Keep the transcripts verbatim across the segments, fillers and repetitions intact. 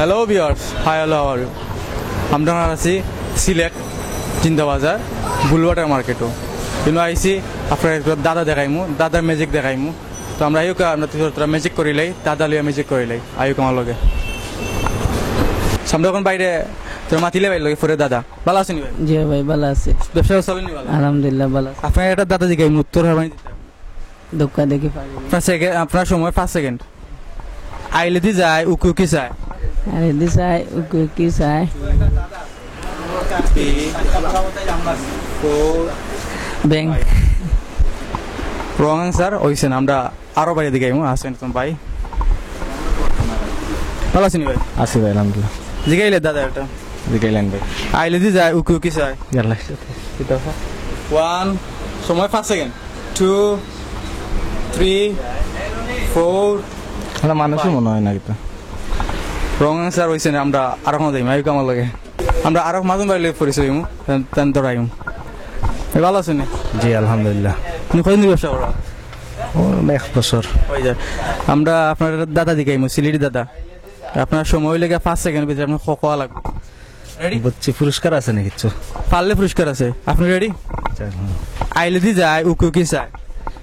Hello viewers, hi, hello, how are you? আমরা আছি সিলেট জিন্দাবাজার বুলবাটার মার্কেটো। কিন্তু আইছি আপনার একটা দাদা দেখাইমু, দাদার ম্যাজিক দেখাইমু। তো আমরা আইউকা, আমরা তোরা ম্যাজিক করিলাই, দাদা লইয়া ম্যাজিক করিলাই, আইউকা আমার লগে। আমরা এখন বাইরে তোরা মাতিলে বাইর লগে ফরে দাদা। ভালো আছেন ভাই? জি ভাই, ভালো আছি। ব্যবসা চলেনি ভালো? আলহামদুলিল্লাহ, ভালো আছি। আপনার একটা দাদা দিকে উত্তর হবেন। দোকান দেখি পারি। আপনার সেকে-, আপনার সময় পাঁচ সেকেন্ড। আইলেদি যায়, উকি উকি চায়। আইলেদি যায়, উকি উকি চায়। ব্যাংক। রং আনসার হইছে না, আমরা আরো বাইরে দিকে আইমু, আছেন একজন ভাই। ভালো আছেন ভাই? আছি ভাই, আলহামদুলিল্লাহ। জিগাইলে দাদা একটা। জিগাইলেন ভাই। আইলেদি যায়, উকি উকি চায়। ইয়াল্লা, সাথে। কিতা? ওয়ান, সময় পাঁচ সেকেন্ড। Two, three, four. এটা মানুষই মনে হয় না কিতা। রং আনসার হইছে না, আমরা আরো কোনো যাইমু, আইউকা আমার লগে। আমরা আরো মাজন বাইরে পরিচয় হইমু, তেন, তেন তোরা আইমু। এ ভালো আছেন? জি, আলহামদুলিল্লাহ। আপনি কয়দিন ব্যবসা করা? ও, এক বছর। হয়ে যায়। আমরা আপনার দাদা দিকে আইমু, সিলেটি দাদা। আপনার সময় হইলে গিয়া পাঁচ সেকেন্ড ভিতরে আপনার ক-, কওয়া লাগবে। রেডি? বুঝছি, পুরস্কার আছে না কিছু? পারলে পুরস্কার আছে। আপনি রেডি? আচ্ছা, হুম। আইলেদি যায়, উকি উকি চায়।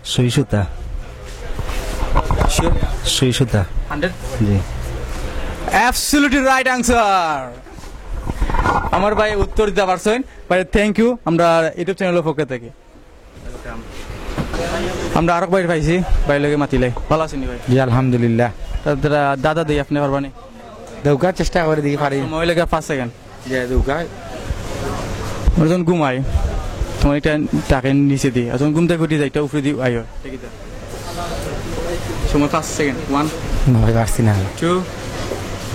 সুই সুতা। শিওর? সুই সুতা। হান্ড্রেড? জি। Absolutely right answer. আমার ভাই উত্তর দিতে পারছেন। ভাই, thank you। আমরা YouTube চ্যানেলের পক্ষ থেকে। আমরা আরক ভাই পাইছি, ভাই লগে মাতিলাই। ভালো আছেন নি ভাই? জি, আলহামদুলিল্লাহ। তা-, তারা দাদা দেই, আপনি পারবানি? দেউকা, চেষ্টা করে দেখি পারি। সময় লাগে পাঁচ সেকেন্ড। জি, দেউকা। আমরা যখন ঘুমাই, তোমার একটা টাকে নিচে দি, আর যখন ঘুম থেকে উঠি যাই, এটা উপরে দি আইও। সময় পাঁচ সেকেন্ড। ওয়ান। না ভাই, পারছি না। টু।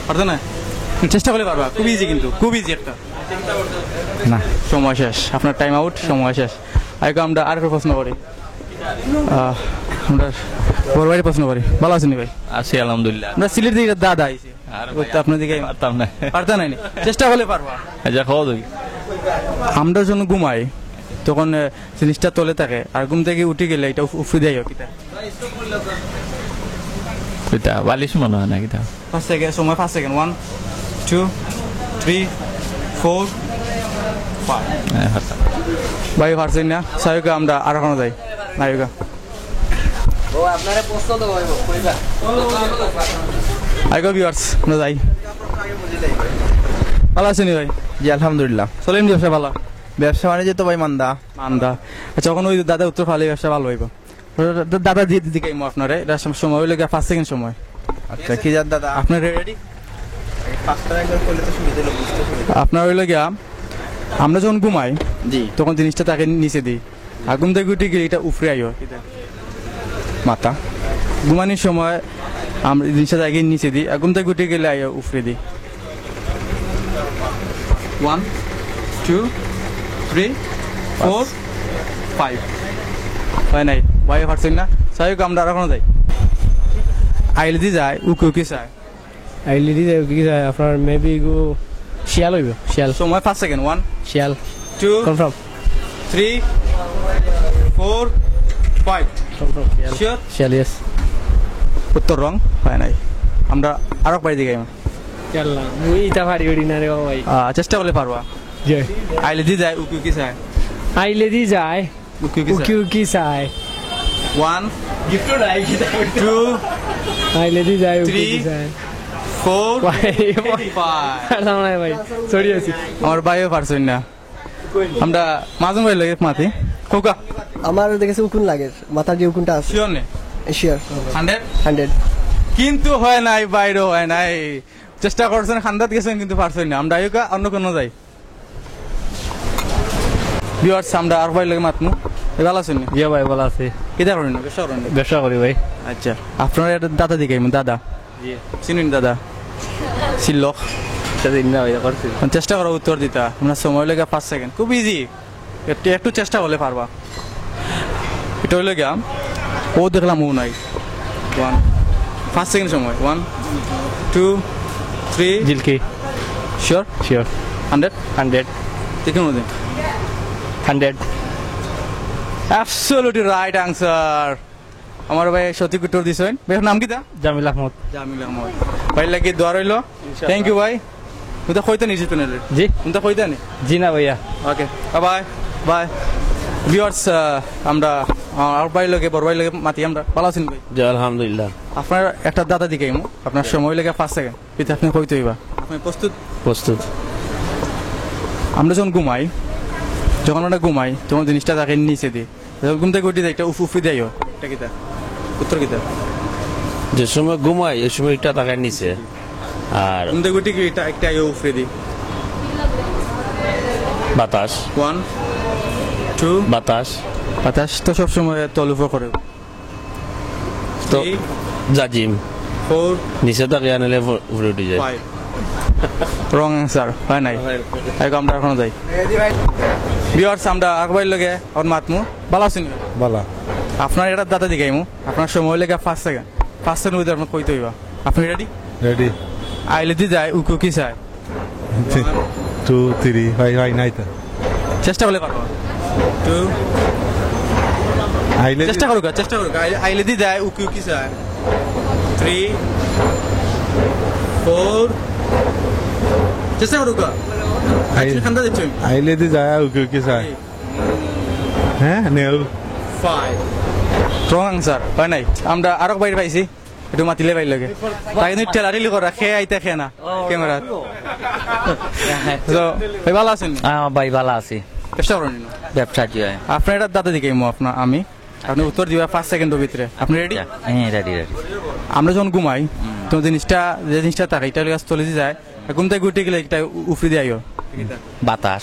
পারতো না? চেষ্টা করলে পারবা, খুব ইজি কিন্তু, খুব ইজি একটা। না। সময় শেষ, আপনার টাইম আউট, সময় শেষ। আগে আমরা আরেকটা প্রশ্ন করি। আহ, আমরা বড় ভাইরে প্রশ্ন করি। ভালো আছেন নি ভাই? আছি আলহামদুলিল্লাহ। আমরা সিলেট থেকে দাদা আইছি। আর ভাই, তো আপনার দিকে পারতাম না। পারতা নাইনি? চেষ্টা করলে পারবা। আচ্ছা, খাওয়া যাবে। আমরা যখন ঘুমাই, তখন, আহ, জিনিসটা তলে থাকে, আর ঘুম থেকে উঠে গেলে এটা উফ-, উফরে দেয় কিতা? এটা বালিশ মনে হয় না কিতা? পাঁচ সেকেন্ড, সময় পাঁচ second. One, two, three, four, five. হ্যাঁ, হঠাৎ। ভাই, পারছেন না? সায়ুকা, আমরা আর ওখানে যাই। নায়ুকা। ও, আপনারা প্রশ্ন তো ভাই, কইবা। আইগো ভিউয়ার্স, আমরা যাই। ভালো আছেন নি ভাই? জি, আলহামদুলিল্লাহ। চলেন ব্যবসা ভালো? ব্যবসা বাণিজ্য তো ভাই মান্দা। মান্দা। আচ্ছা, এখন ওই দাদা উত্তর ফালে ব্যবসা ভালো হইব। দা-, দাদা দিয়ে দিতে কাইমো আপনারে, এটা সম-, সময় হইলে গিয়া পাঁচ সেকেন্ড সময়। আচ্ছা, কি জাত দাদা? আপনার রেডি? ফার্স্টটা একবার করলে তো সুবিধা হলো, বুঝতে সুবিধা। আপনার হইলো গিয়া, আমরা যখন ঘুমাই, জি। তখন জিনিসটা তাকে নিচে দিই, আর ঘুম থেকে উঠে গেলে এটা উপরে আইও। মাথা। ঘুমানোর সময় আমরা জিনিসটা তাকে নিচে দিই, আর ঘুম থেকে উঠে গেলে আইও উপরে দিই। One, two, three, four, five. হয় নাই, ভাই পারছেন না। সায়ুকা, আমরা আর ওখানে যাই। আইলেদি যায়, উকি উকি চায়। আইলেদি যায়, উকি উকি চায়, আপনার মেবি গো শিয়াল হইব, শিয়াল। সময় পাঁচ সেকেন্ড। ওয়ান, শিয়াল। Two, confirm. Three, four, five. Confirm, শিয়াল। শিওর? শিয়াল, ইয়েস। উত্তর রং, হয় নাই। আমরা আরো বাইরে দিকে যাই। ইয়াল্লা, মুই ইতা পারি উড়ি না রে বাবা ভাই। আহ, চেষ্টা করলে পারবা। জি। আইলেদি যায়, উকি উকি চায়। আইলেদি যায়, উকি উকি চায়। উকি উকি চায়। ওয়ান, গিফট নাই, কি টু, আইলেদি যায়, উকি থ্রি, উকি চায়। ফোর, ভাই, ফাইভ। পারলাম না ভাই, সরি আছি। আমার ভাইও পারছেন না। আমরা মাঝে মাঝে লাগে মাতি। কোকা। আমার দেখেছে উকুন লাগে, মাথার যে উকুনটা আছে। শিওর নে? শিওর। হান্ড্রেড? হান্ড্রেড। কিন্তু হয় নাই, বাইরে হয় নাই। চেষ্টা করছেন, খান্দাত গেছেন, কিন্তু পারছেন না। আমরা আইউকা অন্য কোনো যাই। ভিউয়ার্স, আমরা আর ভাই লগে মাতমু। এ, ভালো আছেন নি? জি ভাই, ভালো আছি। কিতা করেন? ব্যবসা করেন? ব্যবসা করি ভাই। আচ্ছা, আপনারা এটা দাদা দিকে আইমু, দাদা। জি। চিনুন দাদা? চিল্লক। আচ্ছা, দিন না ভাই, করছি। চেষ্টা করো উত্তর দিতা। আপনার সময় লাগে পাঁচ সেকেন্ড। খুব ইজি। একটু, একটু চেষ্টা করলে পারবা। এটা হইলো গিয়া, ও দেখলাম ও নাই। ওয়ান, পাঁচ সেকেন্ড সময়। One, two, three. জিলকি। শিওর? শিওর। হান্ড্রেড? হান্ড্রেড। দেখুন ওদের। হান্ড্রেড। Absolutely right answer. আমার ভাই সঠিক উত্তর দিছইন। ভাই, আপনার নাম কিতা? জামিল আহমদ। জামিল আহমদ। ভাই লাগি দোয়া রইল। ইনশাআল্লাহ। Thank you ভাই। তুমি তো কইতা নি জিতু নাইলে? জি। তুমি তো কইতা নি? জি না ভাইয়া। ওকে, বাই বাই। বাই। ভিউয়ার্স, আমরা, আহ, আর ভাই লগে, বড় ভাই লগে মাতি আমরা। ভালা আছইন ভাই? জি, আলহামদুলিল্লাহ। আপনার একটা দাতা দিকাইমু, আপনার সময় লাগে পাঁচ সেকেন্ড। কিতা আপনি কইতে অইবা? আপনি প্রস্তুত? প্রস্তুত। আমরা যখন ঘুমাই, যখন আমরা ঘুমাই, তখন জিনিসটা থাকে নিচে দি। যখন ঘুম থাকি উঠি যাই, একটা উফ উফরে দেয়। এটা কিতা? উত্তর কিতা? যে সময় ঘুমাই, ওই সময় ইটা থাকে নিচে। আর ঘুম থাকি উঠি কি এটা একটা আইও উফরে দি? বাতাস। One, two। বাতাস। বাতাস তো সবসময় তল উপর করে। তো three, জাজিম। Four। নিচে থাকে, আনলে উপরে উঠি যায়। Five। Wrong answer, হয় নাই। এখন আমরা এখনো যাই। ভিউয়ার্স, আমরা আকবরের লগে এখন মাতমু। ভালা আছইন? ভালা। আপনার এটা দাতা দিকাইমু, আপনার সময় লাগে পাঁচ সেকেন্ড। পাঁচ সেকেন্ড মধ্যে আপনি কইতে অইবা। আপনি রেডি? রেডি। আইলে দি যায়, উকি উকি চায়। Two, three, হয়, হয়, নাই তো। চেষ্টা করলে পারবা। Two। আইলে দি- চেষ্টা করুক, চেষ্টা করুক। আইলে, আইলে দি যায়, উকি উকি চায়। Three, four। চেষ্টা করুক। আইলে- খান্দা দিচ্ছ। আইলে দি যায়, উকি উকি চায়। হ্যাঁ, নেও। Five। Wrong answer, হয় নাই। আমরা আরো বাইরে পাইছি। একটু মাতিলে ভাই লাগে। তাই কিন্তু ঠেলাঠেলি করা, খেয়ে আইতে খেয়ে না। ক্যামেরা। তো, ভাই ভালা আছইন? হ্যাঁ, ভাই ভালা আছি। ব্যবসা করেন না? ব্যবসা জি হয়। আপনার এটা দাতা দিকাইমু, আপনার আমি। আপনি উত্তর দিবা পাঁচ সেকেন্ডের ভিতরে। আপনি রেডি? হ্যাঁ, রেডি, রেডি। আমরা যখন ঘুমাই, তো জিনিসটা, যে জিনিসটা থাকে, এটা হলো তলে দি যায়। ঘুম থাকি উঠি গেলে একটা উ-, উফরে দি আইও। বাতাস।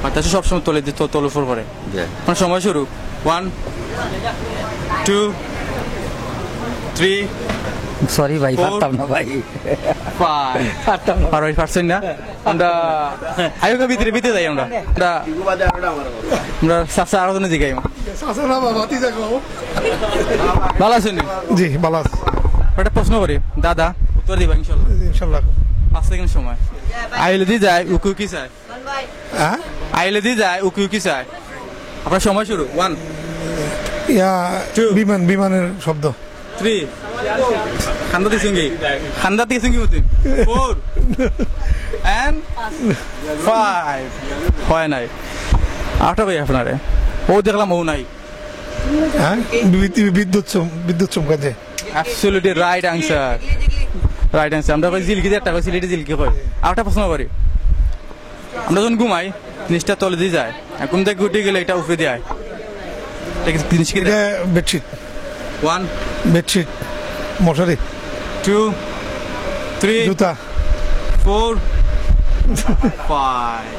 বাতাসে সবসময় তলে দি-, তো-, তল উপর করে। জি। এখন সময় শুরু। One, two, three। Sorry ভাই, four, পারতাম না ভাই। Five। পারতাম না। পারো, পারছইন না? আমরা আইওকা ভিতরে, ভিতরে যাই আমরা। আমরা, আমরা চাচা আরো জনে জিগাই। চাচা না বাবা, তুই দেখো। ভালা আছইন? জি, ভালা আছি। একটা প্রশ্ন করি, দাতা, উত্তর দিবা ইনশাল্লাহ। ইনশাল্লাহ। পাঁচ সেকেন্ড সময়। আইলে দি যায়, উকি উকি চায়। হ্যাঁ? আইলে দি যায়, উকি উকি চায়। আপনার সময় শুরু। One। ইয়া, two। বিমান, বিমানের শব্দ। Three। খান্দা দিছইন কি? খান্দা দিছইন কি মতিন? Four। And five। হয় নাই। আরেকটা কই আপনারে। ও দেখলাম ও নাই। হ্যাঁ? বিদ্যুৎ চম-, বিদ্যুৎ চমকায় যে। Absolutely right answer। Right answer। আমরা কই জিলকি দি একটা কই, সিলেটি জিলকি কই। আরেকটা প্রশ্ন করি। আমরা যখন ঘুমাই, জিনিসটা তলে দি যায়। আর ঘুম থাকি উঠি গেলে এটা উফরে দি আয়। এটা কি জিনিস কি? এটা বেডশিট। One। বেডশিট, মশারি। Two, three, জুতা। Four, five।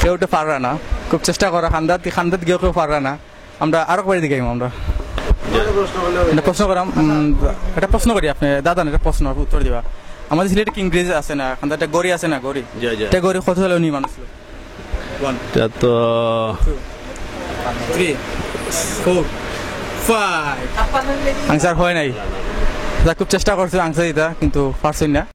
কেউ তো পাররা না, খুব চেষ্টা করা, খান্দাত, খান্দাত গিয়েও কেউ পাররা না। আমরা আরো কয়টা দিকে আইমু আমরা। একটা প্রশ্ন করাম, উম, একটা প্রশ্ন করি আপনি, দাতা, একটা প্রশ্ন উত্তর দিবা। আমাদের সিলেটে কি ইংরেজি আছে না, খান্দাত একটা ঘড়ি আছে না, ঘড়ি? জি, জি। এটা ঘড়ি কত সালে নির্মাণ হয়েছিল? One। এটা তো two, three, four, five। Answer হয় নাই। তা খুব চেষ্টা করছে আনসার দিতা, কিন্তু পারছইন না।